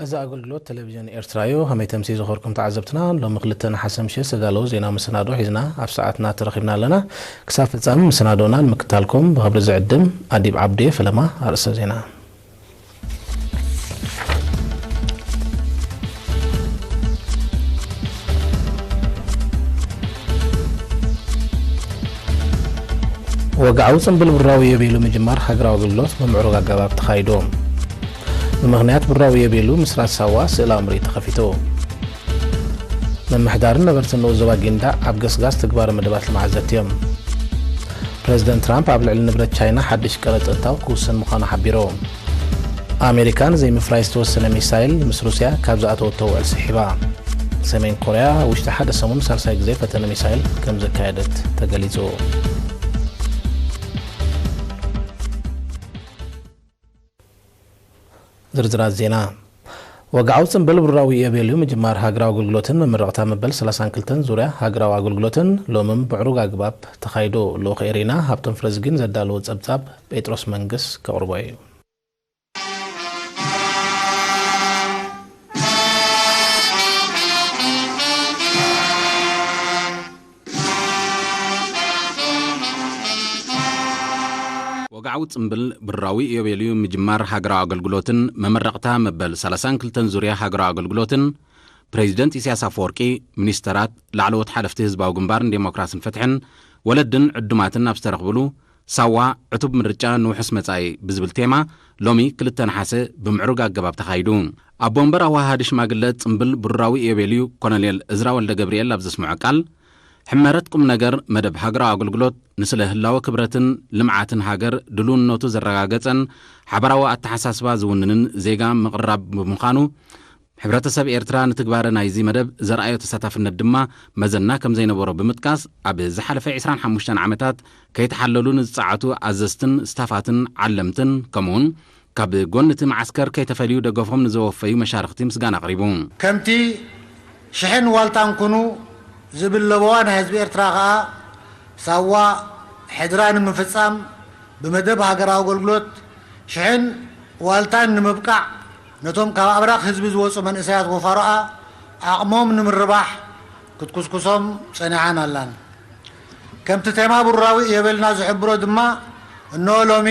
እዚ ኣገልግሎት ቴሌቪዥን ኤርትራ እዩ። ከመይ ተምሲ ዝኸርኩም ተዓዘብትና፣ ሎሚ ክልተ ነሓሰ ምሸት ዝተዳለወ ዜና መሰናዶ ሒዝና ኣብ ሰዓትና ተረኺብና ኣለና። ክሳብ ፍጻሜ መሰናዶና ንምክታልኩም ብኽብሪ ዝዕድም ኣዲብ ዓብዴ። ፈለማ ኣርእስተ ዜና። ወግዓዊ ጽምብል ብራዊ የቤሉ ምጅማር ሃገራዊ ኣገልግሎት ብምዕሩግ ኣገባብ ተኻይዱ። ብምኽንያት ብራዊ የቤሉ ምስራት ሳዋ ስእላዊ ምርኢት ተኸፊቱ። ምምሕዳርን ነበርትን ንኡስ ዞባ ጊንዳዕ ኣብ ገስጋስ ትግባረ መደባት ልምዓት ዘትዮም። ፕረዚደንት ትራምፕ ኣብ ልዕሊ ንብረት ቻይና ሓድሽ ቀረጽ እታው ክውስን ምዃኑ ሓቢሩ። ኣሜሪካ ንዘይምፍራይ ዝተወሰነ ሚሳይል ምስ ሩስያ ካብ ዝኣተወቶ ውዕል ስሒባ። ሰሜን ኮርያ ውሽጢ ሓደ ሰሙን ሳልሳይ ግዜ ፈተነ ሚሳይል ከም ዘካየደት ተገሊጹ። ዝርዝራት ዜና። ወግዓዊ ጽምብል ብራዊ ኢዮቤልዩ ምጅማር ሃገራዊ ኣገልግሎትን መመረቕታ መበል ሰላሳን ክልተን ዙርያ ሃገራዊ ኣገልግሎትን ሎምም ብዕሩግ ኣግባብ ተኻይዱ። ልኡኽ ኤሪና ሃብቶም ፍረዝጊን ዘዳለዎ ጸብጻብ ጴጥሮስ መንግስ ከቕርቦ እዩ። ወግዓዊ ጽምብል ብራዊ ኢዮቤልዩ ምጅማር ሃገራዊ ኣገልግሎትን መመረቕታ መበል ሰላሳን ክልተን ዙርያ ሃገራዊ ኣገልግሎትን ፕሬዚደንት ኢሳያስ ኣፈወርቂ፣ ሚኒስተራት፣ ላዕለዎት ሓለፍቲ ህዝባዊ ግንባርን ዴሞክራስን ፍትሕን ወለድን ዕዱማትን ኣብ ዝተረኽብሉ ሳዋ ዕቱብ ምርጫ ንውሑስ መጻኢ ብዝብል ቴማ ሎሚ ክልተ ነሓሰ ብምዕሩግ ኣገባብ ተኻይዱ። ኣቦ ወንበር ኣወሃሃዲ ሽማግለ ጽምብል ብሩራዊ ኢዮቤልዩ ኮሎኔል እዝራ ወልደ ገብርኤል ኣብ ዘስምዖ ቃል፣ ሕመረት ቁም ነገር መደብ ሃገራዊ ኣገልግሎት ንስለ ህላወ ክብረትን ልምዓትን ሃገር ድልውነቱ ዘረጋገጸን ሓበራዊ ኣተሓሳስባ ዝውንንን ዜጋ ምቕራብ ብምዃኑ፣ ሕብረተሰብ ኤርትራ ንትግባረ ናይዚ መደብ ዘርኣዮ ተሳታፍነት ድማ መዘና ከም ዘይነበሮ ብምጥቃስ፣ ኣብ ዝሓለፈ ዕስራን ሓሙሽተን ዓመታት ከይተሓለሉ ንዝጸዓቱ ኣዘዝትን ስታፋትን ዓለምትን፣ ከምኡውን ካብ ጎኒ እቲ መዓስከር ከይተፈልዩ ደገፎም ንዘወፈዩ መሻርኽቲ ምስጋና ኣቕሪቡ። ከምቲ ሽሕን ዋልታን ኩኑ ዝብል ለበዋ ናይ ህዝቢ ኤርትራ ከኣ፣ ሳዋ ሕድራ ንምፍጻም ብመደብ ሃገራዊ ኣገልግሎት ሽሕን ዋልታን ንምብቃዕ፣ ነቶም ካብ ኣብራኽ ህዝቢ ዝወጹ መንእሰያት ወፋሮኣ ዓቕሞም ንምርባሕ ክትኩስኩሶም ጸኒሓን ኣላን። ከምቲ ቴማ ብሩራዊ ኢዮቤልና ዝሕብሮ ድማ፣ እንሆ ሎሚ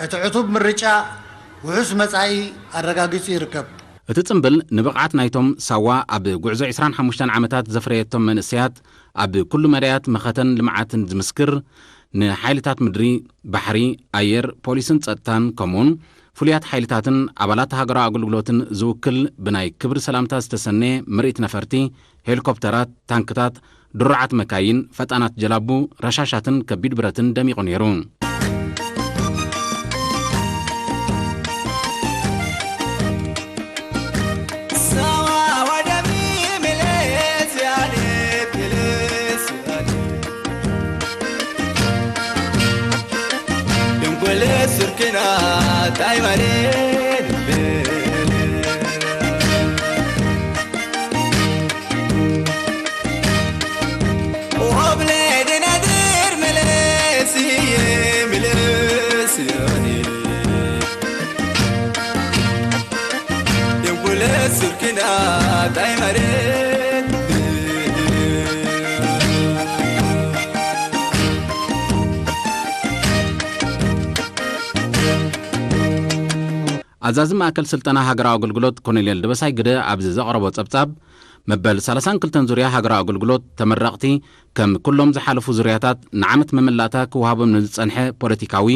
እቲ ዕቱብ ምርጫ ውሑስ መጻኢ ኣረጋጊጹ ይርከብ። እቲ ጽምብል ንብቕዓት ናይቶም ሳዋ ኣብ ጉዕዞ ዕስራን ሓሙሽተን ዓመታት ዘፍረየቶም መንእሰያት ኣብ ኩሉ መዳያት መኸተን ልምዓትን ዝምስክር፣ ንሓይልታት ምድሪ፣ ባሕሪ፣ ኣየር፣ ፖሊስን ጸጥታን፣ ከምኡውን ፍሉያት ሓይልታትን ኣባላት ሃገራዊ ኣገልግሎትን ዝውክል ብናይ ክብሪ ሰላምታ ዝተሰነየ ምርኢት ነፈርቲ፣ ሄሊኮፕተራት፣ ታንክታት፣ ድሩዓት መካይን፣ ፈጣናት ጀላቡ፣ ረሻሻትን ከቢድ ብረትን ደሚቑ ነይሩ። ኣዛዚ ማእከል ስልጠና ሃገራዊ ኣገልግሎት ኮሎኔል ደበሳይ ግደ ኣብዚ ዘቕረቦ ጸብጻብ፣ መበል ሰላሳን ክልተን ዙርያ ሃገራዊ ኣገልግሎት ተመረቕቲ ከም ኩሎም ዝሓለፉ ዙርያታት ንዓመት መመላእታ ክወሃቦም ንዝጸንሐ ፖለቲካዊ፣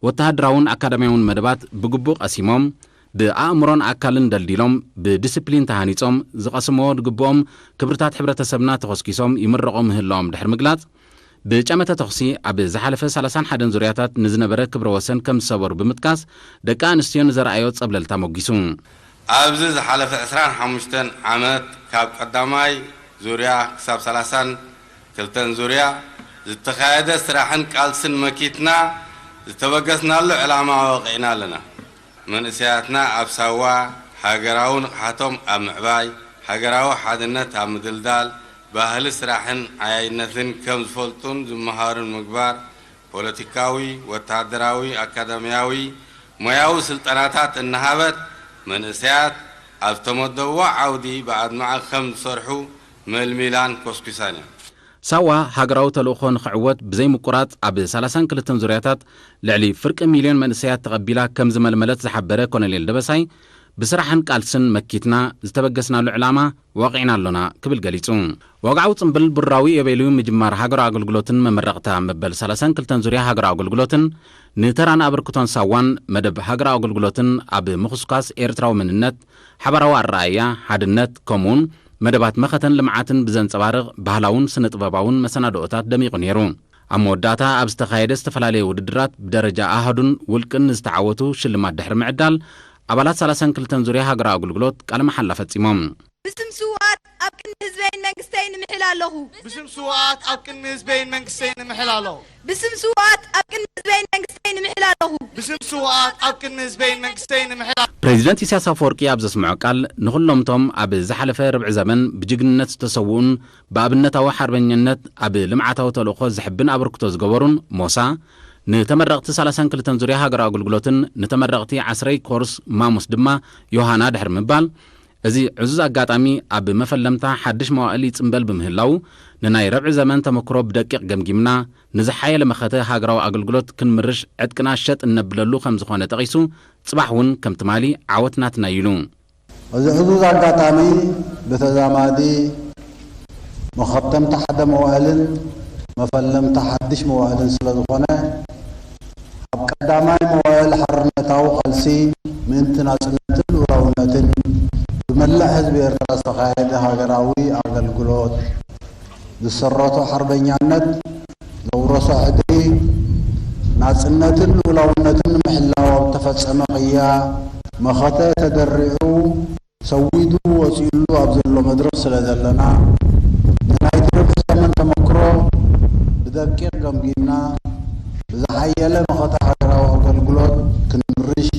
ወተሃደራውን ኣካዳሚያውን መደባት ብግቡእ ቀሲሞም፣ ብኣእምሮን ኣካልን ደልዲሎም፣ ብዲስፕሊን ተሃኒጾም፣ ዝቐስምዎ ዝግብኦም ክብርታት ሕብረተሰብና ተኾስኪሶም ይምረቑ ምህላዎም ድሕሪ ምግላጽ፣ ብጨመተ ተኹሲ ኣብ ዝሓለፈ ሰላሳን ሓደን ዙርያታት ንዝነበረ ክብረ ወሰን ከም ዝሰበሩ ብምጥቃስ፣ ደቂ ኣንስትዮ ንዘርኣዮ ጸብለልታ ሞጊሱ። ኣብዚ ዝሓለፈ ዕስራን ሓሙሽተን ዓመት ካብ ቀዳማይ ዙርያ ክሳብ ሰላሳን ክልተን ዙርያ ዝተኻየደ ስራሕን ቃልስን መኪትና፣ ዝተበገስናሉ ዕላማ ወቂዕና ኣለና። መንእሰያትና ኣብ ሳዋ ሃገራዊ ንቕሓቶም ኣብ ምዕባይ፣ ሃገራዊ ሓድነት ኣብ ምድልዳል፣ ባህሊ ስራሕን ዓያይነትን ከም ዝፈልጡን ዝመሃሩን ምግባር፣ ፖለቲካዊ፣ ወተሃደራዊ፣ ኣካዳሚያዊ፣ ሞያዊ ስልጠናታት እናሃበት መንእሰያት ኣብ ዝተመደብዎ ዓውዲ ብኣድማዒ ከም ዝሰርሑ መልሚላን ኮስኲሳን እያ። ሳዋ ሃገራዊ ተልእኾ ንኽዕወት ብዘይምቁራጽ ኣብ ሰላሳን ክልተን ዙርያታት ልዕሊ ፍርቂ ሚልዮን መንእሰያት ተቐቢላ ከም ዝመልመለት ዝሓበረ ኮሎኔል ደበሳይ፣ ብስራሕን ቃልስን መኪትና ዝተበገስናሉ ዕላማ ወቒዕና ኣሎና ክብል ገሊጹ። ወግዓዊ ጽምብል ቡራዊ የቤሉ ምጅማር ሃገራዊ ኣገልግሎትን መመረቕታ መበል ሰላሳን ክልተን ዙርያ ሃገራዊ ኣገልግሎትን ንተራን ኣበርክቶን ሳዋን መደብ ሃገራዊ ኣገልግሎትን ኣብ ምኹስኳስ ኤርትራዊ መንነት፣ ሓባራዊ ኣረኣእያ፣ ሓድነት፣ ከምኡውን መደባት መኸተን ልምዓትን ብዘንጸባርቕ ባህላውን ስነ-ጥበባውን መሰናድኦታት ደሚቑ ነይሩ። ኣብ መወዳእታ ኣብ ዝተኻየደ ዝተፈላለየ ውድድራት ብደረጃ ኣሃዱን ውልቅን ንዝተዓወቱ ሽልማት ድሕሪ ምዕዳል፣ ኣባላት ሰላሳን ክልተን ዙርያ ሃገራዊ ኣገልግሎት ቃለ መሓላ ፈጺሞም። ብስም ስውኣት ኣብ ቅድሚ ህዝበይን መንግስተይን እምሕል ኣለኹ። ብስም ስውኣት ኣብ ቅድሚ ህዝበይን መንግስተይን እምሕል ኣለኹ። ብስም ስውኣት ኣብ ቅድሚ ህዝበይን መንግስተይን እምሕል ኣለኹ። ብስም ስውኣት ኣብ ቅድሚ ህዝበይን መንግስተይን እምሕል ኣለኹ። ፕሬዚደንት ኢሳያስ ኣፈወርቂ ኣብ ዘስምዖ ቃል፣ ንኹሎምቶም ኣብ ዝሓለፈ ርብዒ ዘመን ብጅግንነት ዝተሰውኡን ብኣብነታዊ ሓርበኝነት ኣብ ልምዓታዊ ተልእኾ ዘሕብን ኣበርክቶ ዝገበሩን ሞሳ፣ ንተመረቕቲ ሰላሳን ክልተን ዙርያ ሃገራዊ ኣገልግሎትን ንተመረቕቲ ዓስረይ ኮርስ ማሙስ ድማ ዮሃና ድሕሪ ምባል፣ እዚ ዕዙዝ ኣጋጣሚ ኣብ መፈለምታ ሓድሽ መዋእል ይጽምበል ብምህላዉ፣ ንናይ ረብዒ ዘመን ተመክሮ ብደቂቕ ገምጊምና፣ ንዝሓየለ መኸተ ሃገራዊ ኣገልግሎት ክንምርሽ ዕጥቅና ሸጥ እነብለሉ ከም ዝኾነ ጠቒሱ፣ ጽባሕ እውን ከም ትማሊ ዓወት ናትና ኢሉ። እዚ ዕዙዝ ኣጋጣሚ ብተዛማዲ መኸተምታ ሓደ መዋእልን መፈለምታ ሓድሽ መዋእልን ስለ ዝኾነ፣ ኣብ ቀዳማይ መዋእል ሓርነታዊ ቃልሲ ምእንቲ ናጽነትን ልኡላውነትን ብመላእ ህዝቢ ኤርትራ ዝተኻየደ ሃገራዊ ኣገልግሎት፣ ዝሰረቶ ሓርበኛነት፣ ዘውረሶ ሕድሪ፣ ናጽነትን ልኡላውነትን ንምሕላው ኣብ ተፈጸመ ቅያ መኸተ ተደሪዑ ሰዊዱ ወጺኡሉ ኣብ ዘሎ መድረኽ ስለ ዘለና፣ ንናይቲ ርብዒ ዘመን ተመክሮ ብደቂቕ ገምጊምና፣ ብዝሓየለ መኸተ ሃገራዊ ኣገልግሎት ክንምርሽ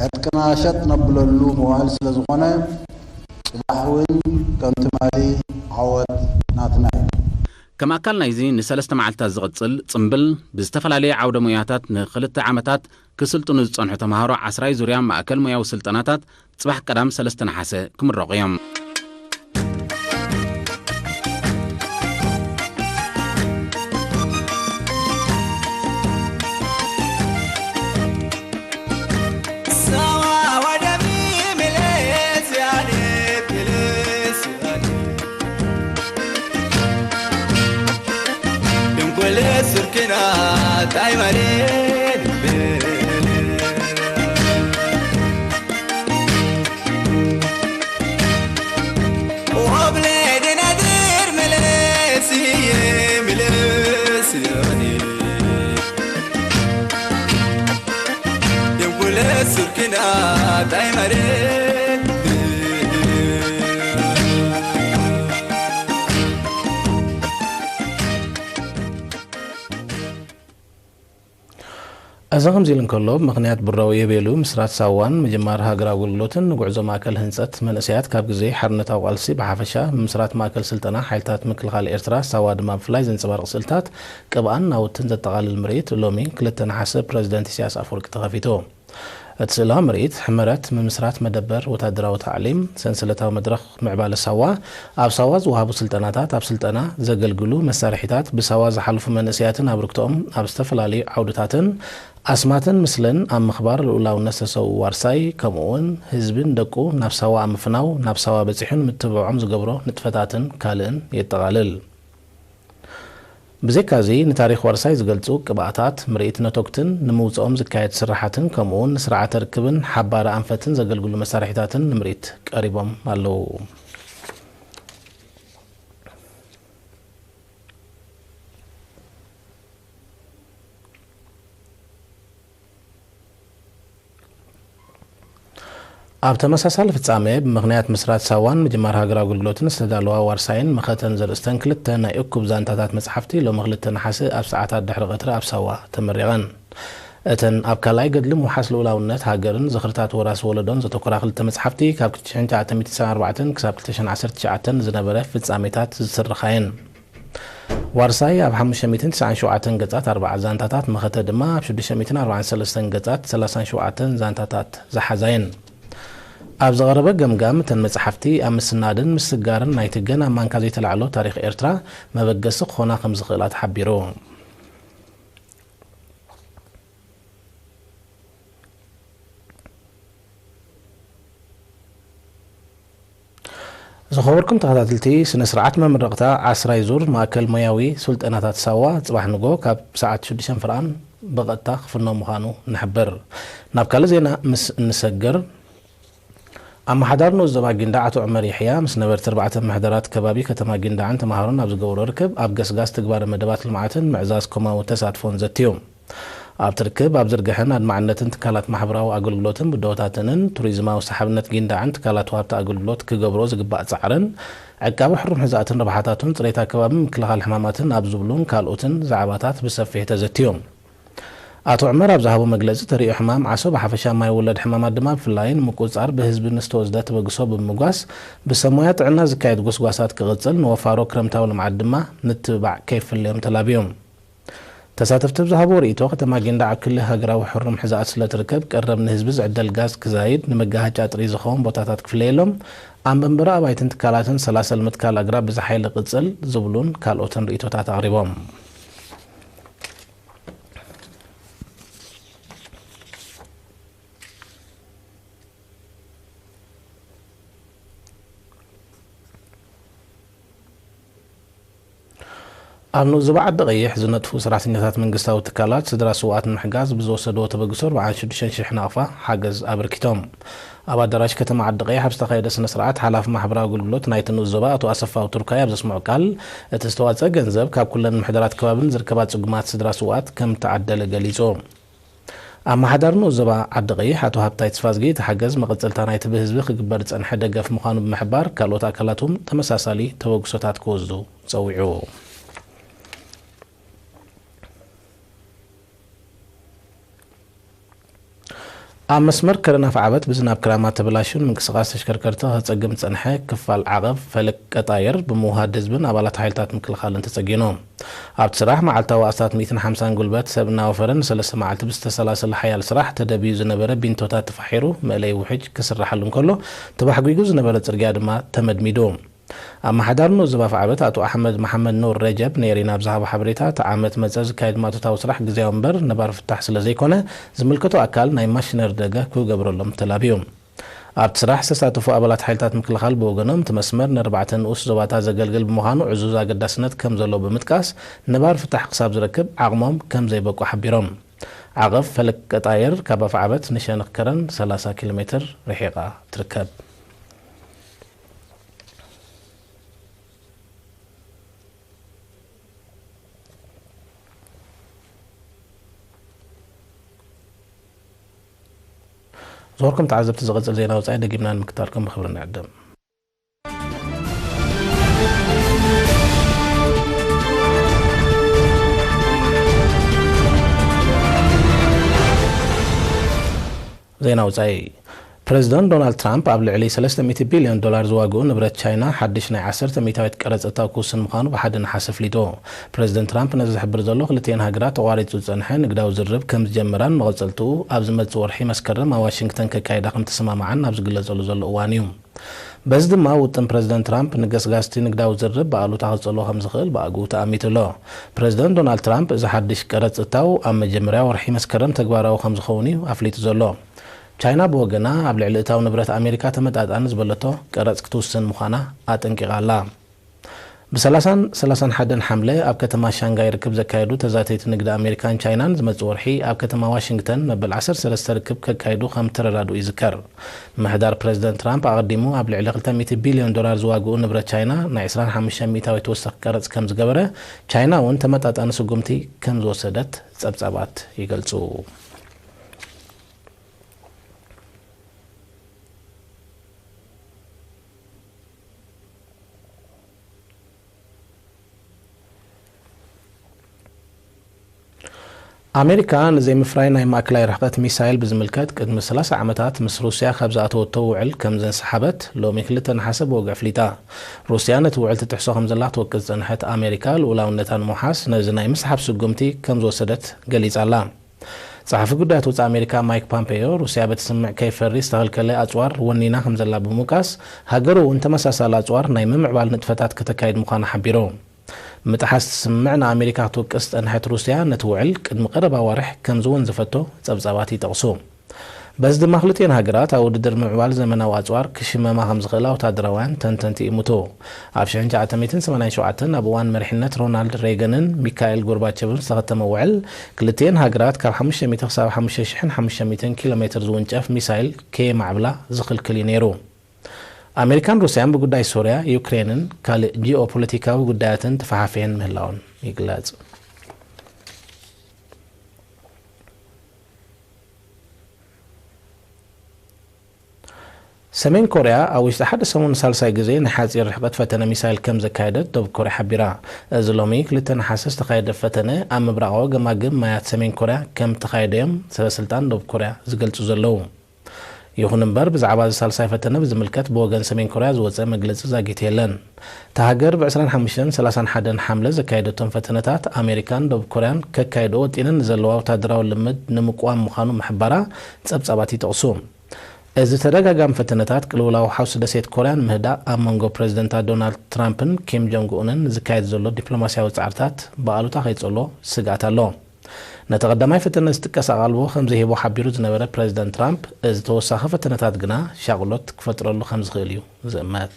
ዕጥቅና ሸጥ ነብለሉ መዋእል ስለ ዝኾነ፣ ጽባሕ እውን ከም ትማሊ ዓወት ናትና እዩ። ከም ኣካል ናይዚ ንሰለስተ መዓልታት ዝቕጽል ጽምብል፣ ብዝተፈላለየ ዓውደ ሞያታት ንኽልተ ዓመታት ክስልጥኑ ዝጸንሑ ተምሃሮ ዓስራይ ዙርያ ማእከል ሞያዊ ስልጠናታት ጽባሕ ቀዳም ሰለስተ ነሓሰ ክምረቑ እዮም። እዚ ከምዚ ኢሉ እንከሎ፣ ብምኽንያት ብራዊ የቤሉ ምስራት ሳዋን ምጅማር ሃገራዊ ኣገልግሎትን ንጉዕዞ ማእከል ህንጸት መንእሰያት ካብ ግዜ ሓርነታዊ ቃልሲ ብሓፈሻ፣ ምስራት ማእከል ስልጠና ሓይልታት ምክልኻል ኤርትራ ሳዋ ድማ ብፍላይ ዘንጸባርቕ ስእልታት፣ ቅብኣን ናውትን ዘጠቓልል ምርኢት ሎሚ ክልተ ነሓሰ ፕረዚደንት ኢሳያስ ኣፈወርቂ ተኸፊቱ። እቲ ስእላዊ ምርኢት፣ ሕመረት ምምስራት መደበር ወታደራዊ ታዕሊም፣ ሰንሰለታዊ መድረኽ ምዕባለ ሳዋ፣ ኣብ ሳዋ ዝወሃቡ ስልጠናታት፣ ኣብ ስልጠና ዘገልግሉ መሳርሒታት፣ ብሳዋ ዝሓልፉ መንእሰያትን ኣበርክቶኦም ኣብ ዝተፈላለዩ ዓውድታትን ኣስማትን ምስልን ኣብ ምኽባር ልኡላውነት ዝተሰውኡ ዋርሳይ፣ ከምኡ'ውን ህዝብን ደቁ ናብ ሳዋ ኣብ ምፍናው፣ ናብ ሳዋ በጺሑ ንምትብብዖም ዝገብሮ ንጥፈታትን ካልእን የጠቓልል። ብዘይካዚ፣ ንታሪኽ ዋርሳይ ዝገልጹ ቅብኣታት፣ ምርኢት ነቶግትን ንምውጽኦም ዝካየድ ስራሓትን፣ ከምኡ'ውን ንስርዓተ ርክብን ሓባሪ ኣንፈትን ዘገልግሉ መሳርሒታትን ንምርኢት ቀሪቦም ኣለዉ። ኣብ ተመሳሳሊ ፍጻመ፣ ብምኽንያት ምስራት ሳዋን ምጅማር ሃገራዊ ኣገልግሎትን ዝተዳለዋ ዋርሳይን መኸተን ዘርእስተን ክልተ ናይ እኩብ ዛንታታት መጽሓፍቲ፣ ሎሚ ክልተ ነሓሰ ኣብ ሰዓታት ድሕሪ ቀትሪ ኣብ ሳዋ ተመሪቐን። እተን ኣብ ካልኣይ ገድሊ ምውሓስ ልኡላውነት ሃገርን ዝኽርታት ወራሲ ወለዶን ዘተኮራ ክልተ መጽሓፍቲ፣ ካብ ክልተ ሽሕን ትሽዓተ ሚእትን ሰብዓን ኣርባዕተን ክሳብ ክልተ ሽሕን ዓሰርተ ትሽዓተን ዝነበረ ፍጻሜታት ዝትርኻ እየን። ዋርሳይ ኣብ ሓሙሽተ ሚእትን ትስዓን ሸውዓተን ገጻት ኣርብዓ ዛንታታት፣ መኸተ ድማ ኣብ ሽዱሽተ ሚእትን ኣርባዓን ሰለስተን ገጻት ሰላሳን ሸውዓተን ዛንታታት ዝሓዛ እየን። ኣብ ዝቐረበ ገምጋም፣ እተን መጽሓፍቲ ኣብ ምስናድን ምስጋርን ናይቲ ገና ማንካ ዘይተላዕሎ ታሪኽ ኤርትራ መበገሲ ክኾና ከም ዝኽእላ ተሓቢሩ። ዝኸበርኩም ተኸታተልቲ፣ ስነ ስርዓት መመረቕታ ዓስራይ ዙር ማእከል ሞያዊ ስልጠናታት ሳዋ ጽባሕ ንጎ ካብ ሰዓት ሽዱሽተ ፍርቓን ብቐጥታ ክፍኖ ምዃኑ ንሕብር። ናብ ካልእ ዜና ምስ እንሰግር፣ ኣመሓዳሪ ንኡስ ዞባ ጊንዳዕ ኣቶ ዑመር የሕያ ምስ ነበርቲ ኣርባዕተ ምሕደራት ከባቢ ከተማ ጊንዳዕን ተምሃሮን ኣብ ዝገበሮ ርክብ፣ ኣብ ገስጋስ ትግባረ መደባት ልምዓትን ምዕዛዝ ኮማዊ ተሳትፎን ዘትዩ። ኣብቲ ርክብ፣ ኣብ ዝርግሐን ኣድማዕነትን ትካላት ማሕበራዊ ኣገልግሎትን ብድሆታትንን ቱሪዝማዊ ሰሓብነት ጊንዳዕን ትካላት ወሃብቲ ኣገልግሎት ክገብሮ ዝግባእ ጻዕርን ዕቃበ ሕሩም ሕዛእትን ረብሓታቱን ጽሬት ኣከባቢ ምክልኻል ሕማማትን ኣብ ዝብሉን ካልኦትን ዛዕባታት ብሰፊሕ ተዘትዩ። ኣቶ ዑመር ኣብ ዝሃቦ መግለጺ፣ ተርእዮ ሕማም ዓሶ ብሓፈሻ ማይ ወለድ ሕማማት ድማ ብፍላይ ንምቁጽጻር ብህዝቢ ንዝተወስደ ተበግሶ ብምምጓስ፣ ብሰብ ሞያ ጥዕና ዝካየድ ጎስጓሳት ክቕጽል፣ ንወፋሮ ክረምታዊ ልምዓት ድማ ምትብባዕ ከይፍለዮም ተላብዮም። ተሳተፍቲ ብዝሃብዎ ርእይቶ፣ ከተማ ጊንዳዕ ኣብ ክሊ ሃገራዊ ሕሩም ሕዛእት ስለ ትርከብ፣ ቀረብ ንህዝቢ ዝዕደል ጋዝ ክዛይድ፣ ንመጋሃጫ ጥሪ ዝኸውን ቦታታት ክፍለየሎም፣ ኣንበንበሪ ኣባይትን ትካላትን ሰላሰል ምትካል ኣግራብ ብዝሓይሊ ቅጽል ዝብሉን ካልኦትን ርእይቶታት ኣቕሪቦም። ኣብ ንኡስ ዞባ ዓዲ ቀይሕ ዝነጥፉ ሰራሕተኛታት መንግስታዊ ትካላት ስድራ ስውኣት ንምሕጋዝ ብዝወሰድዎ ተበግሶ ኣርባዓን ሽዱሽተን ሽሕ ናቕፋ ሓገዝ ኣበርኪቶም። ኣብ ኣዳራሽ ከተማ ዓዲ ቀይሕ ኣብ ዝተኻየደ ስነ ስርዓት ሓላፊ ማሕበራዊ ኣገልግሎት ናይቲ ንኡስ ዞባ ኣቶ ኣሰፋው ቱርካይ ኣብ ዘስምዖ ቃል፣ እቲ ዝተዋፅአ ገንዘብ ካብ ኩለን ምሕደራት ከባብን ዝርከባ ጽጉማት ስድራ ስውኣት ከም ተዓደለ ገሊጹ። ኣመሓዳሪ ንኡስ ዞባ ዓዲ ቀይሕ ኣቶ ሃብታይ ተስፋዝጊ፣ እቲ ሓገዝ መቐጸልታ ናይቲ ብህዝቢ ክግበር ዝጸንሐ ደገፍ ምዃኑ ብምሕባር፣ ካልኦት ኣካላት እውን ተመሳሳሊ ተበግሶታት ክወስዱ ጸዊዑ። ኣብ መስመር ከረን ኣፍዓበት ብዝናብ ክራማት ተበላሽዩ ንምንቅስቓስ ተሽከርከርቲ ከጸግም ዝጸንሐ ክፋል ዓቐብ ፈለግ ቀጣየር ብምውሃድ ህዝብን ኣባላት ሓይልታት ምክልኻልን ተጸጊኑ። ኣብቲ ስራሕ መዓልታዊ ኣስታት ሚእትን ሓምሳን ጉልበት ሰብ እናወፈረ ንሰለስተ መዓልቲ ብዝተሰላሰለ ሓያል ስራሕ ተደብዩ ዝነበረ ቢንቶታት ተፋሒሩ መእለዪ ውሕጅ ክስርሓሉ እንከሎ፣ ተባሕጒጉ ዝነበረ ጽርግያ ድማ ተመድሚዱ። ኣመሓዳሪ ንኡስ ዞባ ኣፍዓበት ኣቶ ኣሕመድ መሓመድ ኑር ረጀብ ነይሪን ኣብ ዝሃቦ ሓበሬታ፣ እቲ ዓመት መጸ ዝካየድ ማእቶታዊ ስራሕ ግዝያዊ እምበር ነባር ፍታሕ ስለ ዘይኮነ፣ ዝምልከቶ ኣካል ናይ ማሽነሪ ደገፍ ክገብረሎም ተላብዩ። ኣብቲ ስራሕ ዝተሳተፉ ኣባላት ሓይልታት ምክልኻል ብወገኖም፣ እቲ መስመር ንኣርባዕተ ንኡስ ዞባታት ዘገልግል ብምዃኑ ዕዙዝ ኣገዳስነት ከም ዘለዎ ብምጥቃስ፣ ነባር ፍታሕ ክሳብ ዝረክብ ዓቕሞም ከም ዘይበቁ ሓቢሮም። ዓቐብ ፈለግ ቀጣየር ካብ ኣፍዓበት ንሸነኽ ከረን ሰላሳ ኪሎ ሜትር ርሒቓ ትርከብ። ዝኸበርኩም ተዓዘብቲ፣ ዝቕጽል ዜና ወጻኢ ደጊምና ንምክታልኩም ብኽብሪ ንዕድም። ዜና ወጻኢ። ፕረዚደንት ዶናልድ ትራምፕ ኣብ ልዕሊ ሰለስተ ሚእቲ ቢልዮን ዶላር ዝዋግኡ ንብረት ቻይና ሓድሽ ናይ ዓሰርተ ሚእታዊት ቀረጽ እታው ክውስን ምዃኑ ብሓደ ነሓሰ ኣፍሊጡ። ፕረዚደንት ትራምፕ ነዚ ዝሕብር ዘሎ፣ ክልቲኤን ሃገራት ተቋሪጹ ዝጸንሐ ንግዳዊ ዝርርብ ከም ዝጀመራን መቐጸልትኡ ኣብ ዝመጽእ ወርሒ መስከረም ኣብ ዋሽንግተን ከካይዳ ከም ተሰማምዓን ኣብ ዝግለጸሉ ዘሎ እዋን እዩ። በዚ ድማ ውጥን ፕረዚደንት ትራምፕ ንገስጋስቲ ንግዳዊ ዝርርብ ብኣሉታ ክጸልዎ ከም ዝኽእል ብኣግኡ ተኣሚቱ ኣሎ። ፕረዚደንት ዶናልድ ትራምፕ እዚ ሓድሽ ቀረጽ እታው ኣብ መጀመርያ ወርሒ መስከረም ተግባራዊ ከም ዝኸውን እዩ ኣፍሊጡ ዘሎ። ቻይና ብወገና ኣብ ልዕሊ እታው ንብረት ኣሜሪካ ተመጣጣኒ ዝበለቶ ቀረጽ ክትውስን ምዃና ኣጠንቂቓ ኣላ። ብ30ን ሰላሳን ሓደን ሓምለ ኣብ ከተማ ሻንጋይ ርክብ ዘካየዱ ተዛተይቲ ንግዲ ኣሜሪካን ቻይናን ዝመጽእ ወርሒ ኣብ ከተማ ዋሽንግተን መበል ዓሰርተ ሰለስተ ርክብ ከካይዱ ከም ተረዳድኡ ይዝከር። ምሕዳር ፕረዚደንት ትራምፕ ኣቐዲሙ ኣብ ልዕሊ ክልተ ሚእቲ ቢልዮን ዶላር ዝዋግኡ ንብረት ቻይና ናይ ዕስራን ሓሙሽተን ሚእታዊት ተወሳኺ ቀረጽ ከም ዝገበረ፣ ቻይና እውን ተመጣጣኒ ስጉምቲ ከም ዝወሰደት ጸብጻባት ይገልጹ። ኣሜሪካ ንዘይምፍራይ ናይ ማእከላይ ርሕቀት ሚሳይል ብዝምልከት ቅድሚ ሰላሳ ዓመታት ምስ ሩስያ ካብ ዝኣተወቶ ውዕል ከም ዘንሰሓበት ሎሚ ክልተ ነሓሰ ብወግዒ ኣፍሊጣ። ሩስያ ነቲ ውዕል ትጥሕሶ ከም ዘላ ትወቅስ ዝጸንሐት ኣሜሪካ፣ ልኡላውነታ ንምውሓስ ነዚ ናይ ምስሓብ ስጉምቲ ከም ዝወሰደት ገሊጻ ኣላ። ጸሓፊ ጉዳያት ወጻኢ ኣሜሪካ ማይክ ፖምፔዮ፣ ሩስያ በቲ ስምምዕ ከይፈሪ ዝተኸልከለ ኣጽዋር ወኒና ከም ዘላ ብምውቃስ፣ ሃገሩ እውን ተመሳሳሊ ኣጽዋር ናይ ምምዕባል ንጥፈታት ከተካይድ ምዃና ሓቢሩ። ምጥሓስ እቲ ስምምዕ ንኣሜሪካ ክትውቅስ ዝጸንሐት ሩስያ፣ ነቲ ውዕል ቅድሚ ቀረባ ኣዋርሕ ከም ዝወንዘፈቶ ጸብጻባት ይጠቕሱ። በዚ ድማ ክልቲኤን ሃገራት ኣብ ውድድር ምምዕባል ዘመናዊ ኣጽዋር ክሽመማ ከም ዝኽእላ ወታደራውያን ተንተንቲ ይእምቱ። ኣብ ሽሕን ትሽዓተ ሚእትን ሰማንያን ሸውዓተን ኣብ እዋን መሪሕነት ሮናልድ ሬገንን ሚካኤል ጎርባቸቭን ዝተኸተመ ውዕል፣ ክልቲኤን ሃገራት ካብ ሓሙሽተ ሚእቲ ክሳብ ሓሙሽተ ሽሕን ሓሙሽተ ሚእትን ኪሎ ሜትር ዝውንጨፍ ሚሳይል ከየማዕብላ ዝኽልክል እዩ ነይሩ። ኣሜሪካን ሩስያን ብጉዳይ ሶርያ፣ ዩክሬንን ካልእ ጂኦፖለቲካዊ ጉዳያትን ተፈሓፊሐን ምህላወን ይግለጽ። ሰሜን ኮርያ ኣብ ውሽጢ ሓደ ሰሙን ሳልሳይ ግዜ ናይ ሓጺር ርሕቀት ፈተነ ሚሳይል ከም ዘካየደት ደቡብ ኮርያ ሓቢራ። እዚ ሎሚ ክልተ ነሓሰ ዝተኻየደ ፈተነ ኣብ ምብራቓዊ ገማግም ማያት ሰሜን ኮርያ ከም ተኻየደ እዮም ሰበስልጣን ደቡብ ኮርያ ዝገልጹ ዘለዉ። ይኹን እምበር፣ ብዛዕባ እዚ ሳልሳይ ፈተነ ብዝምልከት ብወገን ሰሜን ኮርያ ዝወጸ መግለጺ ዛጊት የለን። እታ ሃገር ብ ዕስራን ሓሙሽተን ሰላሳን ሓደን ሓምለ ዘካየደቶም ፈተነታት ኣሜሪካን ደቡብ ኮርያን ከካይድኦ ወጢነን ንዘለዋ ወታደራዊ ልምድ ንምቅዋም ምዃኑ ምሕባራ ጸብጻባት ይጠቕሱ። እዚ ተደጋጋሚ ፈተነታት ቅልውላው ሓውሲ ደሴት ኮርያ ንምህዳእ ኣብ መንጎ ፕረዚደንታት ዶናልድ ትራምፕን ኪም ጆንግ ኡንን ዝካየድ ዘሎ ዲፕሎማስያዊ ጻዕርታት ብኣሉታ ከይጸልዎ ስግኣት ኣሎ። ነቲ ቀዳማይ ፈተነ ዝጥቀስ ኣቓልቦ ከም ዘይህቦ ሓቢሩ ዝነበረ ፕረዚደንት ትራምፕ፣ እዚ ተወሳኺ ፈተነታት ግና ሻቕሎት ክፈጥረሉ ከም ዝኽእል እዩ ዝእመት።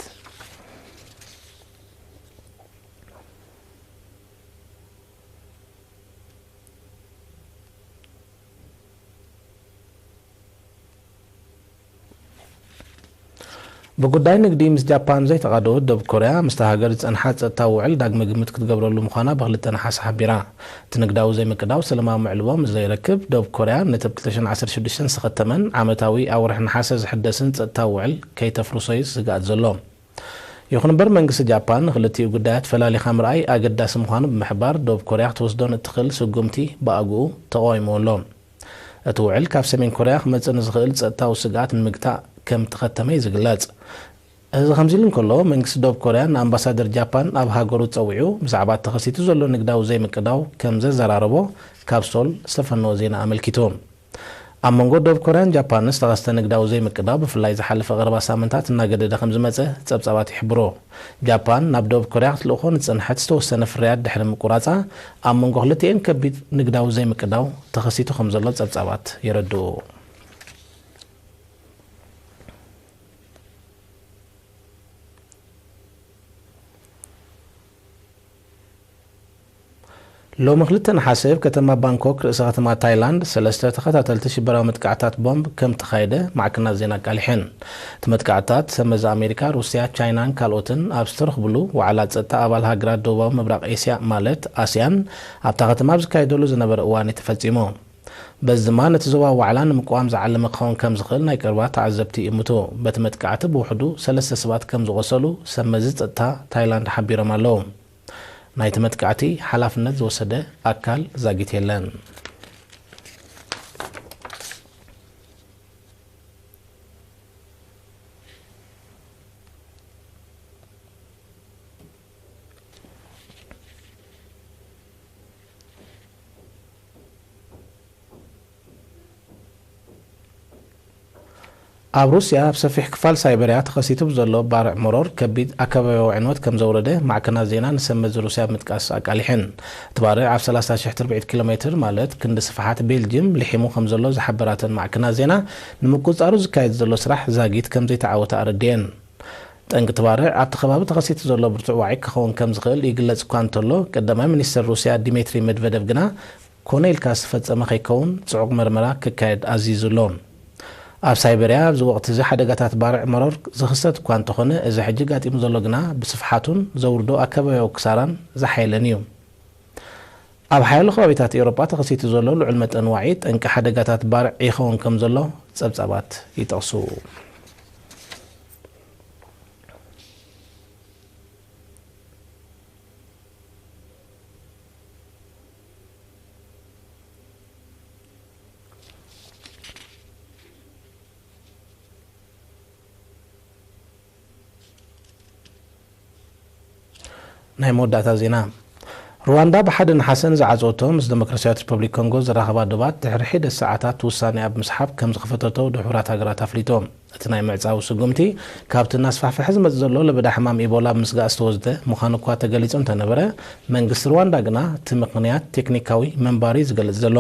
ብጉዳይ ንግዲ ምስ ጃፓን ዘይተቓደወት ደቡብ ኮርያ፣ ምስታ ሃገር ዝጸንሓ ጸጥታዊ ውዕል ዳግመ ግምት ክትገብረሉ ምዃና ብክልተ ነሓሰ ሓቢራ። እቲ ንግዳዊ ዘይምቅዳው ሰለማዊ ምዕልቦ ምስ ዘይረክብ፣ ደቡብ ኮርያ ነቲ ብ ክልተ ሽሕን ዓሰርተ ሽዱሽተን ዝተኸተመን ዓመታዊ ኣብ ወርሒ ነሓሰ ዝሕደስን ጸጥታዊ ውዕል ከይተፍርሶ እዩ ስግኣት ዘሎ። ይኹን እምበር፣ መንግስቲ ጃፓን ንክልቲኡ ጉዳያት ፈላሊኻ ምርኣይ ኣገዳሲ ምዃኑ ብምሕባር፣ ደቡብ ኮርያ ክትወስዶን እትኽእል ስጉምቲ ብኣግኡ ተቓዊምዎ ኣሎ። እቲ ውዕል ካብ ሰሜን ኮርያ ክመጽእ ንዝኽእል ጸጥታዊ ስግኣት ንምግታእ ከም እተኸተመ እዩ ዝግለጽ። እዚ ከምዚ ኢሉ እንከሎ፣ መንግስቲ ደቡብ ኮርያ ንኣምባሳደር ጃፓን ኣብ ሃገሩ ጸዊዑ ብዛዕባ ተኸሲቱ ዘሎ ንግዳዊ ዘይምቅዳው ከም ዘዘራረቦ ካብ ሶል ዝተፈነወ ዜና ኣመልኪቱ። ኣብ መንጎ ደቡብ ኮርያን ጃፓንን ዝተኸስተ ንግዳዊ ዘይምቅዳው ብፍላይ ዝሓለፈ ቀረባ ሳምንታት እናገደደ ከም ዝመጸ ጸብጻባት ይሕብሩ። ጃፓን ናብ ደቡብ ኮርያ ክትልእኾ ንዝጸንሐት ዝተወሰነ ፍርያት ድሕሪ ምቁራጻ፣ ኣብ መንጎ ክልቲኤን ከቢድ ንግዳዊ ዘይምቅዳው ተኸሲቱ ከም ዘሎ ጸብጻባት የረድኡ። ሎሚ ክልተ ነሓሰ ኣብ ከተማ ባንኮክ፣ ርእሰ ከተማ ታይላንድ፣ ሰለስተ ተኸታተልቲ ሽበራዊ መጥቃዕታት ቦምብ ከም ተኻየደ ማዕከናት ዜና ኣቃሊሐን። እቲ መጥቃዕታት፣ ሰመዚ ኣሜሪካ፣ ሩስያ፣ ቻይናን ካልኦትን ኣብ ዝተረኽብሉ ዋዕላ ጸጥታ ኣባል ሃገራት ደቡባዊ ምብራቕ ኤስያ፣ ማለት ኣስያን፣ ኣብታ ከተማ ኣብ ዝካየደሉ ዝነበረ እዋን እዩ ተፈጺሙ። በዚ ድማ ነቲ ዞባዊ ዋዕላ ንምቅዋም ዝዓለመ ክኸውን ከም ዝኽእል ናይ ቀረባ ተዓዘብቲ ይእምቱ። በቲ መጥቃዕቲ ብውሕዱ ሰለስተ ሰባት ከም ዝቖሰሉ ሰመዚ ጸጥታ ታይላንድ ሓቢሮም ኣለዉ። ናይቲ መጥቃዕቲ ሓላፍነት ዝወሰደ ኣካል ዛጊት የለን። ኣብ ሩስያ ኣብ ሰፊሕ ክፋል ሳይበርያ ተኸሲቱ ብዘሎ ባርዕ መሮር ከቢድ ኣከባብያዊ ዕንወት ከም ዘውረደ ማዕከናት ዜና ንሰመዚ ሩስያ ብምጥቃስ ኣቃሊሐን። እቲ ባርዕ ኣብ ሰላሳ ሽሕ ትርብዒት ኪሎ ሜትር፣ ማለት ክንዲ ስፍሓት ቤልጅም፣ ልሒሙ ከም ዘሎ ዝሓበራተን ማዕከናት ዜና፣ ንምቁጽጻሩ ዝካየድ ዘሎ ስራሕ ዛጊት ከም ዘይተዓወተ ኣረድኤን። ጠንቂ እቲ ባርዕ ኣብቲ ከባቢ ተኸሲቱ ዘሎ ብርቱዕ ዋዒ ክኸውን ከም ዝኽእል ይግለጽ እኳ እንተሎ፣ ቀዳማይ ሚኒስተር ሩስያ ዲሜትሪ መድቨደቭ ግና ኮነ ኢልካ ዝተፈጸመ ከይከውን ጽዑቕ መርመራ ክካየድ ኣዚዙ ኣሎ። ኣብ ሳይበርያ ኣብዚ ወቕቲ እዚ ሓደጋታት ባርዕ መሮር ዝኽሰት እኳ እንተኾነ፣ እዚ ሕጂ ኣጋጢሙ ዘሎ ግና ብስፍሓቱን ዘውርዶ ኣከባብያዊ ክሳራን ዝሓየለን እዩ። ኣብ ሓያሎ ከባቢታት ኤውሮጳ ተኸሲቱ ዘሎ ልዑል መጠን ዋዒ ጠንቂ ሓደጋታት ባርዕ ይኸውን ከም ዘሎ ጸብጻባት ይጠቕሱ። ናይ መወዳእታ ዜና። ሩዋንዳ ብሓደ ነሓሰ ንዝዓጸወቶ ምስ ደሞክራሲያዊት ሪፐብሊክ ኮንጎ ዘራኽባ ዶባት ድሕሪ ሒደት ሰዓታት ውሳኔኣ ብምስሓብ ከም ዝኸፈተቶ ውድብ ሕቡራት ሃገራት ኣፍሊጡ። እቲ ናይ ምዕጻው ስጉምቲ ካብቲ እናስፋሕፈሐ ዝመጽእ ዘሎ ለበዳ ሕማም ኢቦላ ብምስጋእ ዝተወስደ ምዃኑ እኳ ተገሊጹ እንተነበረ፣ መንግስቲ ሩዋንዳ ግና እቲ ምኽንያት ቴክኒካዊ ምንባሩ እዩ ዝገልጽ ዘሎ።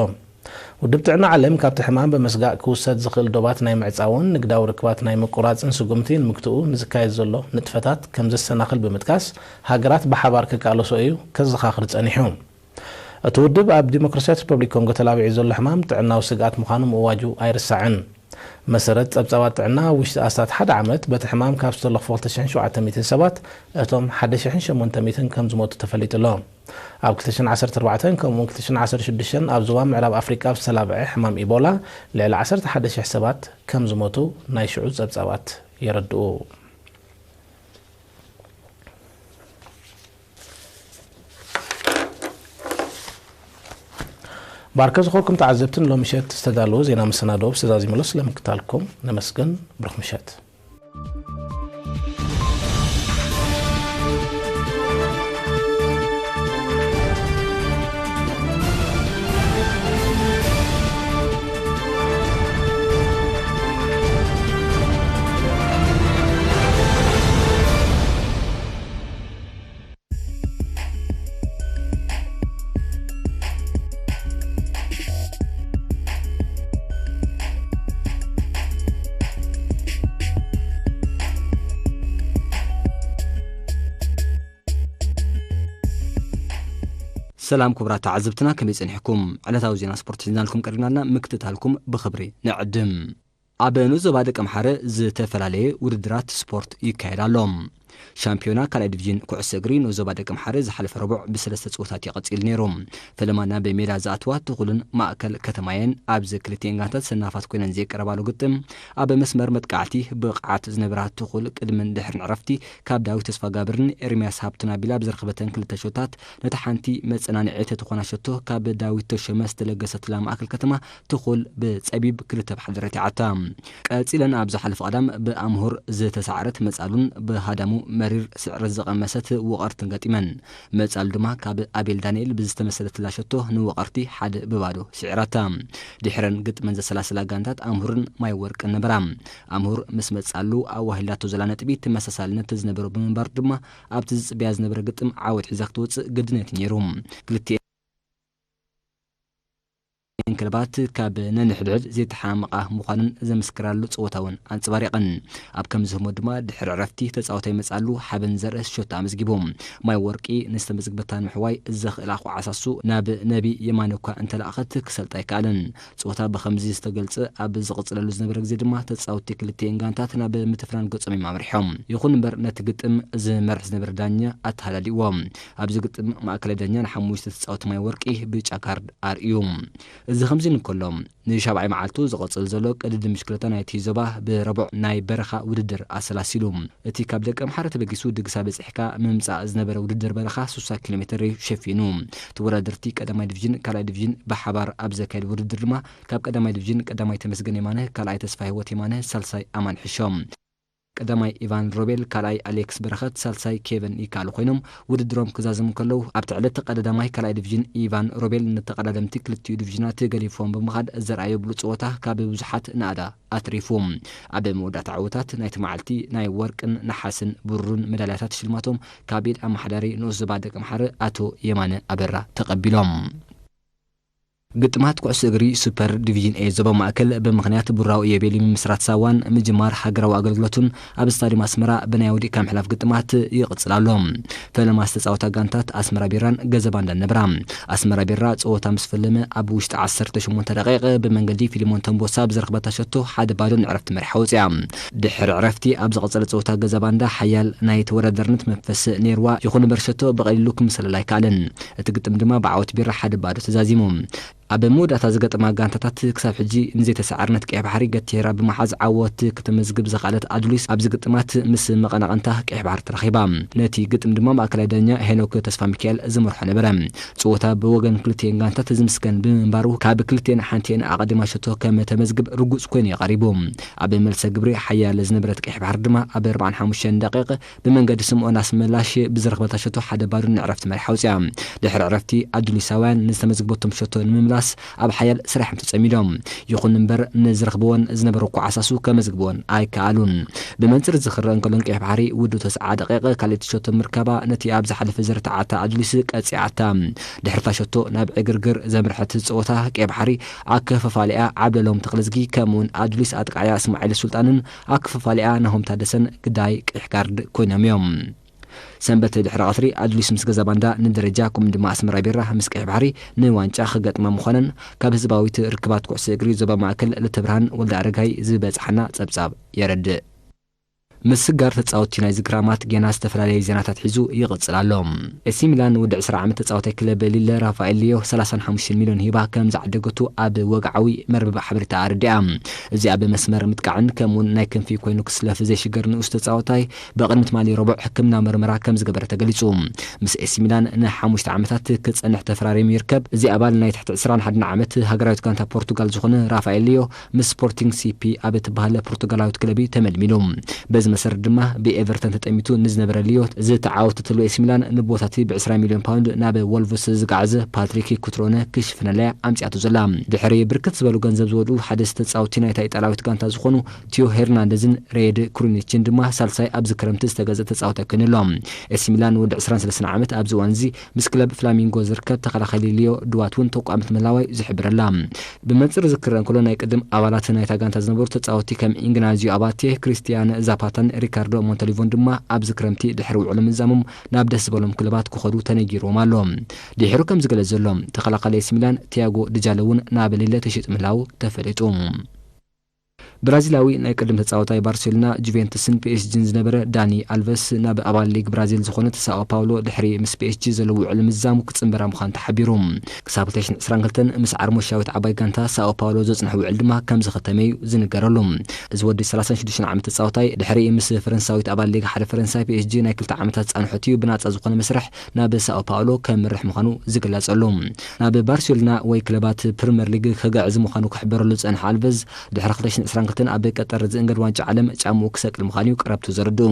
ውድብ ጥዕና ዓለም ካብቲ ሕማም ብምስጋእ ክውሰድ ዝኽእል ዶባት ናይ ምዕጻውን ንግዳዊ ርክባት ናይ ምቁራጽን ስጉምቲ ንምግትኡ ንዝካየድ ዘሎ ንጥፈታት ከም ዘሰናኽል ብምጥቃስ፣ ሃገራት ብሓባር ክቃለሶ እዩ ከዘኻኽር ጸኒሑ። እቲ ውድብ ኣብ ዲሞክራሲያዊት ሪፐብሊክ ኮንጎ ተላቢዑ ዘሎ ሕማም ጥዕናዊ ስግኣት ምዃኑ ምእዋጁ ኣይርሳዕን። መሰረት ጸብጻባት ጥዕና፣ ኣብ ውሽጢ ኣስታት ሓደ ዓመት በቲ ሕማም ካብ ዝተለኽፉ ክልተ ሽሕን ሸውዓተ ሚእትን ሰባት፣ እቶም ሓደ ሽሕን ሸሞንተ ሚእትን ከም ዝሞቱ ተፈሊጡ ኣሎ። ኣብ ክልተ ሽሕን ዓሰርተ ኣርባዕተን ከምኡውን ክልተ ሽሕን ዓሰርተ ሽዱሽተን ኣብ ዞባ ምዕራብ ኣፍሪቃ ዝተላብዐ ሕማም ኢቦላ ልዕሊ ዓሰርተ ሓደ ሽሕ ሰባት ከም ዝሞቱ ናይ ሽዑ ጸብጻባት የረድኡ። ባርከ ዝኾንኩም ተዓዘብትን ሎም ምሸት ዝተዳለወ ዜና መሰናዶ ብሰዛዚሙሎ ስለምክታልኩም ነመስግን። ብሩኽ ምሸት። ሰላም ክቡራት ተዓዘብትና፣ ከመይ ጸኒሕኩም? ዕለታዊ ዜና ስፖርት ሒዝናልኩም ቀሪብና ኣለና፣ ምክትታልኩም ብኽብሪ ንዕድም። ኣብ ንኡስ ዞባ ደቀምሓረ ዝተፈላለየ ውድድራት ስፖርት ይካየድ ኣሎ። ሻምፒዮና ካልኣይ ዲቪዥን ኩዕሶ እግሪ ንኡስ ዞባ ደቀምሓረ ዝሓለፈ ረቡዕ ብሰለስተ ጸወታት እዩ ቀጺሉ ነይሩ። ፈለማ ናብ ሜዳ ዝኣትዋ ትኹልን ማእከል ከተማየን ኣብዚ ክልቲኤን ጋንታት ሰናፋት ኮይነን ዘየቀረባሉ ግጥም፣ ኣብ መስመር መጥቃዕቲ ብቕዓት ዝነበራ ትኹል ቅድምን ድሕርን ዕረፍቲ ካብ ዳዊት ተስፋጋብርን ኤርምያስ ሃብቱን ኣቢላ ብዝረኸበተን ክልተ ሾታት ነታ ሓንቲ መጸናንዒ ተትኾና ሸቶ ካብ ዳዊት ተሾመ ዝተለገሰትላ ማእከል ከተማ ትኹል ብጸቢብ ክልተ ብ ሓደ ረቲዓታ። ቀጺለን ኣብ ዝሓለፈ ቀዳም ብኣምሁር ዝተሳዕረት መጻሉን ብሃዳሙ መሪር ስዕረት ዝቐመሰት ውቐርትን ገጢመን። መጻሉ ድማ ካብ ኣቤል ዳንኤል ብዝተመሰለትላ ሸቶ ንውቐርቲ ሓደ ብባዶ ስዒራታ። ድሕረን ግጥመን ዘሰላሰላ ጋንታት ኣምሁርን ማይ ወርቅን ነበራ። ኣምሁር ምስ መጻሉ ኣዋሂላቶ ዘላ ነጥቢ ተመሳሳልነት ዝነበሮ ብምንባሩ ድማ ኣብቲ ዝጽበያ ዝነበረ ግጥም ዓወት ሒዛ ክትወጽእ ግድነት እዩ ነይሩ። ክልቲኤን ክለባት ካብ ነንሕድሕድ ዘይተሓማመቓ ምዃነን ዘመስክራሉ ጸወታ እውን ኣንጸባሪቐን። ኣብ ከምዚ ህሞት ድማ ድሕሪ ዕረፍቲ ተጻወታይ መጻሉ ሓበን ዘርኢ ሾት ኣመዝጊቡ። ማይ ወርቂ ንዝተመዝግበታ ንምሕዋይ ዘኽእላ ኳዓሳሱ ናብ ነቢ የማነ እኳ እንተለኣኸት ክሰልጣ ኣይከኣለን። ጸወታ ብኸምዚ ዝተገልጸ ኣብ ዝቕጽለሉ ዝነበረ ግዜ ድማ ተጻወትቲ ክልቲኤን ጋንታት ናብ ምትፍናን ገጾም እዮም ኣምሪሖም። ይኹን እምበር ነቲ ግጥም ዝመርሕ ዝነበረ ዳኛ ኣተሃላሊዎ። ኣብዚ ግጥም ማእከላይ ዳኛ ንሓሙሽተ ተጻወቲ ማይ ወርቂ ብጫ ካርድ ኣርእዩ። እዚ ከምዚ እንከሎ፣ ንሻብዓይ መዓልቱ ዝቐጽል ዘሎ ቅድድም ብሽክለታ ናይቲ ዞባ ብረቡዕ ናይ በረኻ ውድድር ኣሰላሲሉ። እቲ ካብ ደቀምሓረ ተበጊሱ ድግሳ በጺሕካ ምምጻእ ዝነበረ ውድድር በረኻ ስሳ ኪሎ ሜትር እዩ ሸፊኑ። ተወዳደርቲ ቀዳማይ ዲቪዥን፣ ካልኣይ ዲቪዥን ብሓባር ኣብ ዘካየድ ውድድር ድማ ካብ ቀዳማይ ዲቪዥን ቀዳማይ ተመስገን የማነ፣ ካልኣይ ተስፋ ህይወት የማነ፣ ሳልሳይ ኣማን ሕሾም። ቀዳማይ ኢቫን ሮቤል፣ ካልኣይ ኣሌክስ በረኸት፣ ሳልሳይ ኬቨን ይከኣሉ ኮይኖም ውድድሮም ክዛዝሙ ከለዉ፣ ኣብቲ ዕለት ተቐዳዳማይ ካልኣይ ዲቪዥን ኢቫን ሮቤል ንተቐዳደምቲ ክልቲኡ ዲቪዥናት ገዲፎም ብምኻድ ዘርኣዮ ብሉጽ ጸወታ ካብ ብዙሓት ናእዳ ኣትሪፉ። ኣብ መወዳእታ ዕወታት ናይቲ መዓልቲ ናይ ወርቅን ነሓስን ብሩርን መዳልያታት ሽልማቶም ካብ ኢድ ኣመሓዳሪ ንኡስ ዞባ ደቀምሓረ ኣቶ የማነ ኣበራ ተቐቢሎም። ግጥማት ኩዕሶ እግሪ ሱፐር ዲቪዥን ኤ ዞባ ማእከል ብምኽንያት ብራዊ ኢዮቤልዩ ምምስራት ሳዋን ምጅማር ሃገራዊ ኣገልግሎቱን ኣብ ስታድዮም ኣስመራ ብናይ ወዲእካ ምሕላፍ ግጥማት ይቕጽል ኣሎ። ፈለማ ዝተጻወታ ጋንታት ኣስመራ ቢራን ገዘባንዳን ነበራ። ኣስመራ ቢራ ጸወታ ምስ ፈለመ ኣብ ውሽጢ ዓሰርተ ሸሞንተ ደቂቕ ብመንገዲ ፊሊሞን ተንቦሳ ብዝረኽበታ ሸቶ ሓደ ባዶ ንዕረፍቲ መሪሓ ወጺኣ። ድሕሪ ዕረፍቲ ኣብ ዝቐጸለ ጸወታ ገዘባንዳ ሓያል ናይ ተወዳዳርነት መንፈስ ነይርዋ። ይኹን እምበር ሸቶ ብቐሊሉ ክምሰለላ ኣይከኣለን። እቲ ግጥም ድማ ብዓወት ቢራ ሓደ ባዶ ተዛዚሙ። ኣብ መወዳእታ ዝገጠማ ጋንታታት ክሳብ ሕጂ ንዘይተሰዓርነት ቀይሕ ባሕሪ ገቲራ ብምሓዝ ዓወት ከተመዝግብ ዝኸኣለት ኣዱሊስ ኣብዚ ግጥማት ምስ መቐናቐንታ ቀይሕ ባሕሪ ተራኺባ። ነቲ ግጥም ድማ ማእከላይ ዳኛ ሄኖክ ተስፋ ሚካኤል ዝመርሖ ነበረ። ጸወታ ብወገን ክልቲኤን ጋንታት ዝምስገን ብምንባሩ ካብ ክልቲኤን ሓንቲኤን ኣቐዲማ ሸቶ ከም ተመዝግብ ርጉጽ ኮይኑ እዩ ቀሪቡ። ኣብ መልሰ ግብሪ ሓያል ዝነበረት ቀይሕ ባሕሪ ድማ ኣብ ኣርባዓን ሓሙሽተን ደቂቕ ብመንገዲ ስምኦን ኣስመላሽ ብዝረኽበታ ሸቶ ሓደ ባዶ ንዕረፍቲ መሪሓ ኣውፅያ። ድሕሪ ዕረፍቲ ኣዱሊሳውያን ንዝተመዝግበቶም ሸቶ ንምምላስ ኣብ ሓያል ስራሕም ተጸሚዶም። ይኹን እምበር ንዝረኽብዎን ዝነበረ ኳዕሳሱ ከመዝግብዎን ኣይከኣሉን። ብመንፅር ዝኽረ እንከሎን ቀይሕ ባሕሪ ውዱ ተስዓ ደቂቕ ካልኣይቲ ሸቶ ምርካባ ነቲ ኣብ ዝሓለፈ ዘርተዓታ ኣዱሊስ ቀፂዓታ። ድሕርታ ሸቶ ናብ ዕግርግር ዘምርሐት ፀወታ ቀይሕ ባሕሪ ኣከፋፋሊኣ ዓብደሎም ተኽለዝጊ ከምኡውን ኣዱሊስ ኣጥቃያ እስማዒል ሱልጣንን ኣክፍፋሊኣ ናሆም ታደሰን ግዳይ ቀይሕ ካርድ ኮይኖም እዮም። ሰንበት ድሕሪ ቀትሪ ኣድሊስ ምስ ገዛ ባንዳ ንደረጃ ከምኡ ድማ ኣስመራ ቢራ ምስ ቀይሕ ባሕሪ ንዋንጫ ክገጥማ ምዃነን ካብ ህዝባዊት ርክባት ኩዕሶ እግሪ ዞባ ማእከል ለተብርሃን ወልደ ኣረጋይ ዝበጽሓና ጸብጻብ የረድእ። ምስጋር ተጻወትቲ ናይ ዝክራማት ጌና ዝተፈላለየ ዜናታት ሒዙ ይቕጽል ኣሎ። ኤሲ ሚላን ንወዲ ዕስራ ዓመት ተጻዋታይ ክለብ ሊለ ራፋኤል ሊዮ ሰላሳን ሓሙሽተን ሚልዮን ሂባ ከም ዝዓደገቱ ኣብ ወግዓዊ መርበብ ሓበሬታ ኣረዲኣ። እዚ ኣብ መስመር ምጥቃዕን ከምኡውን ናይ ክንፊ ኮይኑ ክስለፍ ዘይሽገር ንኡስ ተጻዋታይ ብቕድሚ ትማሊ ረቡዕ ሕክምና መርመራ ከም ዝገበረ ተገሊጹ። ምስ ኤሲ ሚላን ንሓሙሽተ ዓመታት ክጸንሕ ተፈራሪሙ ይርከብ። እዚ ኣባል ናይ ትሕቲ ዕስራን ሓደን ዓመት ሃገራዊት ጋንታ ፖርቱጋል ዝኾነ ራፋኤል ሊዮ ምስ ስፖርቲንግ ሲፒ ኣብ እትበሃል ፖርቱጋላዊት ክለብ እዩ ተመልሚሉ። በዚ መሰረት ድማ ብኤቨርተን ተጠሚቱ ንዝነበረ ሊዮ ዝተዓወተትሉ ኤሲ ሚላን ንቦታቲ ብ ዕስራ ሚልዮን ፓውንድ ናብ ወልቭስ ዝገዓዘ ፓትሪክ ኩትሮነ ክሽፍነለያ ኣምጺኣቶ ዘላ። ድሕሪ ብርክት ዝበሉ ገንዘብ ዝወድኡ ሓደ ዝተጻወቲ ናይታ ኢጣልያዊት ጋንታ ዝኾኑ ቲዮ ሄርናንደዝን ሬድ ክሩኒችን ድማ ሳልሳይ ኣብዚ ክረምቲ ዝተገዘ ተጻወታይ ኮይኑ ኣሎ። ኤሲ ሚላን ወዲ ዕስራን ሰለስተን ዓመት ኣብዚ እዋን እዚ ምስ ክለብ ፍላሚንጎ ዝርከብ ተኸላኻሊ ሊዮ ድዋት እውን ተቋምት ምህላዋይ ዝሕብረላ። ብመንጽር ዝክረ እንከሎ ናይ ቅድም ኣባላት ናይታ ጋንታ ዝነበሩ ተጻወቲ ከም ኢንግናዚዮ ኣባቴ፣ ክሪስቲያን ዛፓታን ሪካርዶ ሞንተሊቮን ድማ ኣብዚ ክረምቲ ድሕሪ ውዕሎ ምዛሞም ናብ ደስ ዝበሎም ክለባት ክኸዱ ተነጊርዎም ኣሎ። ድሒሩ ከም ዝገለጽ ዘሎ ተኸላኻሊ ኤሲ ሚላን ቲያጎ ድጃሎ እውን ናብ ሊለ ተሸይጡ ምህላው ተፈሊጡ። ብራዚላዊ ናይ ቅድም ተጻዋታይ ባርሴሎና፣ ጁቬንቱስን ፒኤስጂን ዝነበረ ዳኒ ኣልቨስ ናብ ኣባል ሊግ ብራዚል ዝኾነት ሳኦ ፓውሎ ድሕሪ ምስ ፒኤስጂ ዘለዎ ውዕል ምዛሙ ክጽንበራ ምዃኑ ተሓቢሩ። ክሳብ ክልተ ሽሕን ዕስራን ክልተን ምስ ዓርሞሻዊት ዓባይ ጋንታ ሳኦ ፓውሎ ዘጽንሖ ውዕል ድማ ከም ዝኸተመ እዩ ዝንገረሉ። እዚ ወዲ ሰላሳን ሽዱሽተን ዓመት ተጻዋታይ ድሕሪ ምስ ፈረንሳዊት ኣባል ሊግ ሓደ ፈረንሳይ ፒኤስጂ ናይ ክልተ ዓመታት ጻንሖት እዩ ብናጻ ዝኾነ መስርሕ ናብ ሳኦ ፓውሎ ከምርሕ ምዃኑ ዝግለጸሉ። ናብ ባርሴሎና ወይ ክለባት ፕሪምየር ሊግ ክግዕዝ ምዃኑ ክሕበረሉ ዝጸንሐ ኣልቨዝ ድሕሪ ክልተ ሽሕን ዕስራን ክልተን ኣብ ቀጠር ዝእንገድ ዋንጫ ዓለም ጫምኡ ክሰቅል ምዃኑ እዩ ቀረብቱ ዘረድኡ።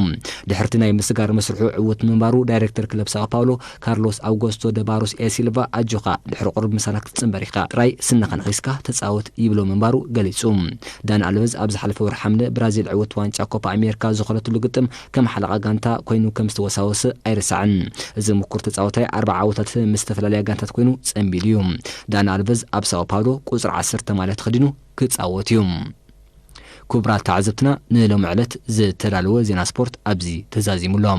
ድሕርቲ ናይ ምስጋር መስርሑ ዕዉት ምንባሩ ዳይሬክተር ክለብ ሳኦ ፓውሎ ካርሎስ ኣውጎስቶ ደ ባሮስ ኤ ሲልቫ ኣጆኻ ድሕሪ ቁሩብ ምሳና ክትጽንበር ኢኻ፣ ጥራይ ስንኻ ነኺስካ ተጻወት ይብሎ ምንባሩ ገሊጹ። ዳን ኣልቨዝ ኣብ ዝሓለፈ ወርሒ ሓምለ ብራዚል ዕውት ዋንጫ ኮፓ ኣሜሪካ ዝኾነትሉ ግጥም ከም ሓለቓ ጋንታ ኮይኑ ከም ዝተወሳወሰ ኣይርሳዕን። እዚ ምኩር ተጻዋታይ ኣርባዓ ዓወታት ምስ ዝተፈላለያ ጋንታት ኮይኑ ጸንቢሉ እዩ። ዳን ኣልቨዝ ኣብ ሳኦ ፓውሎ ቁጽሪ ዓሰርተ ማልያ ተኸዲኑ ክጻወት እዩ። ክቡራት ተዓዘብትና ንሎሚ ዕለት ዝተዳለወ ዜና ስፖርት ኣብዚ ተዛዚሙ ኣሎ።